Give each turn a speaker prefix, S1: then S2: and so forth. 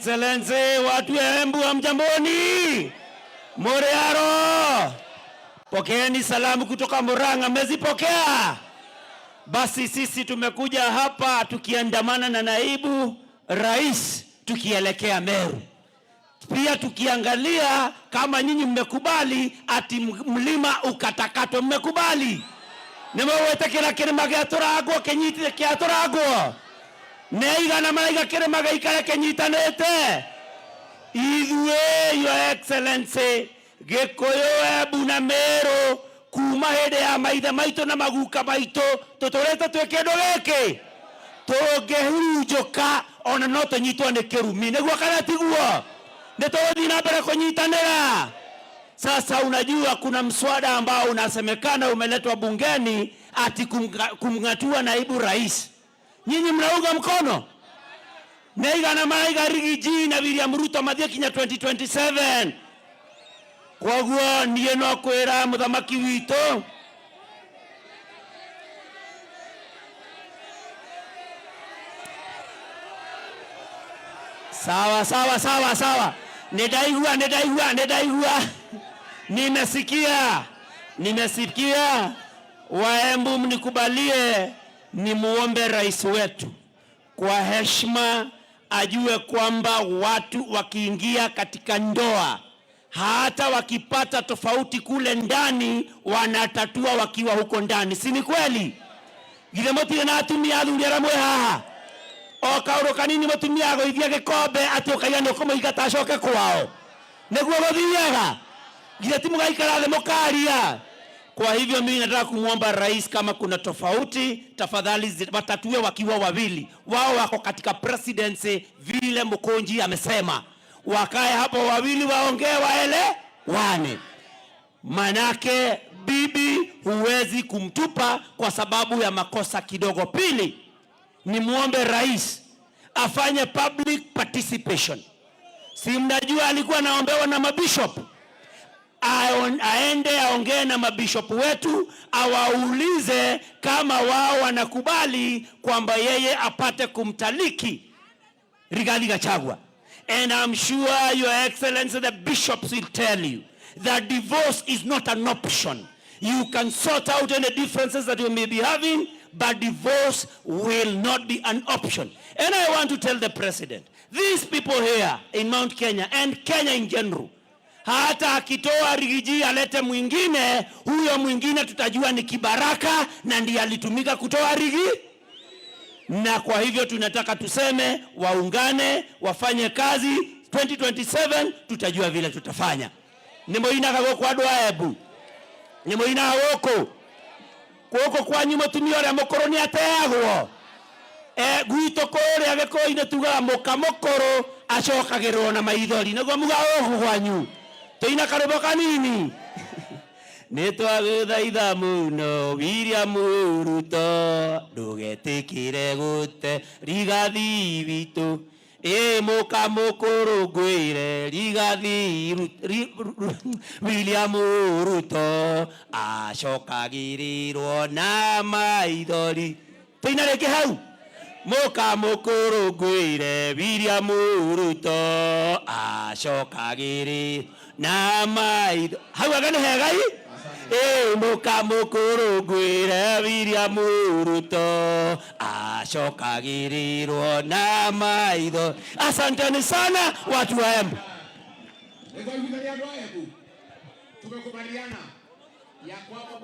S1: Excellency, watu ya Embu hamjamboni? Muriaro, pokeeni salamu kutoka Murang'a, mmezipokea? Basi sisi tumekuja hapa tukiandamana na naibu rais tukielekea Meru, pia tukiangalia kama nyinyi mmekubali ati mlima ukatakatwe. Mmekubali? Nimewetĩkĩra kĩrĩma gĩatũrangwo kĩnyitire kĩatũrangwo nĩ aigana maraiga kĩrĩma gĩikare kĩnyitanĩte. Ithuĩ, Your Excellency, Gĩkũyũ, Embu na Meru kuma hĩndĩ ya maithe maitũ na maguka maitũ tũtũrĩte twĩ kĩndũ gĩkĩ tũngĩhurunjũka ona no tũnyitwo nĩ kĩrumi. Nĩguo kana tiguo? Nĩ tũgũthiĩ na mbere kũnyitanĩra. Sasa unajua kuna mswada ambao unasemekana umeletwa bungeni ati kumng'atua naibu rais. Nyinyi mnaunga mkono? Nĩaigana maraiga Riggy G na William Ruto mathiĩ kinya 2027. Koguo niĩ no kwĩra mũthamaki witũ sawa sawa sawa sawa, nĩndaigua nĩndaigua nĩndaigua, nimesikia nimesikia. Waembu, mnikubalie nimuombe rais wetu kwa heshima ajue kwamba watu wakiingia katika ndoa, hata wakipata tofauti kule ndani, wanatatua wakiwa huko ndani, si ni kweli? Githĩ mũtirĩ na atumia athuri arĩa mwĩ haha? O kaũndũ kanini mũtumia agũithia gĩkombe atĩ ũkaiga nĩ ũkũmũingata acoke kwao, nĩguo gũthiaga? Githĩ ti mũgaikara thĩ mũkaria? Kwa hivyo mimi nataka kumwomba rais, kama kuna tofauti tafadhali watatue wakiwa wawili, wao wako katika presidency vile Mukunji amesema, wakae hapo wawili waongee, waelewane. Manake bibi huwezi kumtupa kwa sababu ya makosa kidogo. Pili, ni muombe rais afanye public participation. Si mnajua alikuwa anaombewa na mabishop, aende aongee na mabishop wetu, awaulize kama wao wanakubali kwamba yeye apate kumtaliki Rigathi Gachagua. And I'm sure, Your Excellency, the bishops will tell you that divorce is not an option. You can sort out any differences that you may be having, but divorce will not be an option. And I want to tell the president, these people here in Mount Kenya and Kenya in general, hata akitoa Riggy G alete mwingine, huyo mwingine tutajua ni kibaraka na ndiye alitumika kutoa Riggy. Na kwa hivyo tunataka tuseme waungane, wafanye kazi. 2027 tutajua vile tutafanya. Nĩ mũinaga gũkũ andũ a Embu? Nĩ mũinaga gũkũ? Gũkũ kwanyu mũtumia ũrĩa mũkũrũ nĩ ateagwo? Gwitũ kũrĩa Gĩkũyũ-inĩ tugaga mũka mũkũrũ acokagĩrĩrwo na maithori. Nĩguo mugaga gũkũ kwanyu? Tũina karwĩmbo kanini. Nĩ twagũthaitha mũno William Ruto, ndũgetĩkĩre gũte Rigathi witũ. Ĩ mũka mũkũrũ ngwĩre Rigathi William Ruto acokagĩrĩrwo na maithori. Tũina rĩngĩ hau. Mũka mũkũrũ ngwĩre William Ruto acokagĩrĩrwo na maitho. Hau anga nĩ hega i? Ĩ mũka mũkũrũ ngwĩre William Ruto acokagĩrĩrwo na maitho. Asanteni sana watu wa Embu.
S2: Nĩtwaiguithania andũ a Embu, tumekubaliana ya kwamba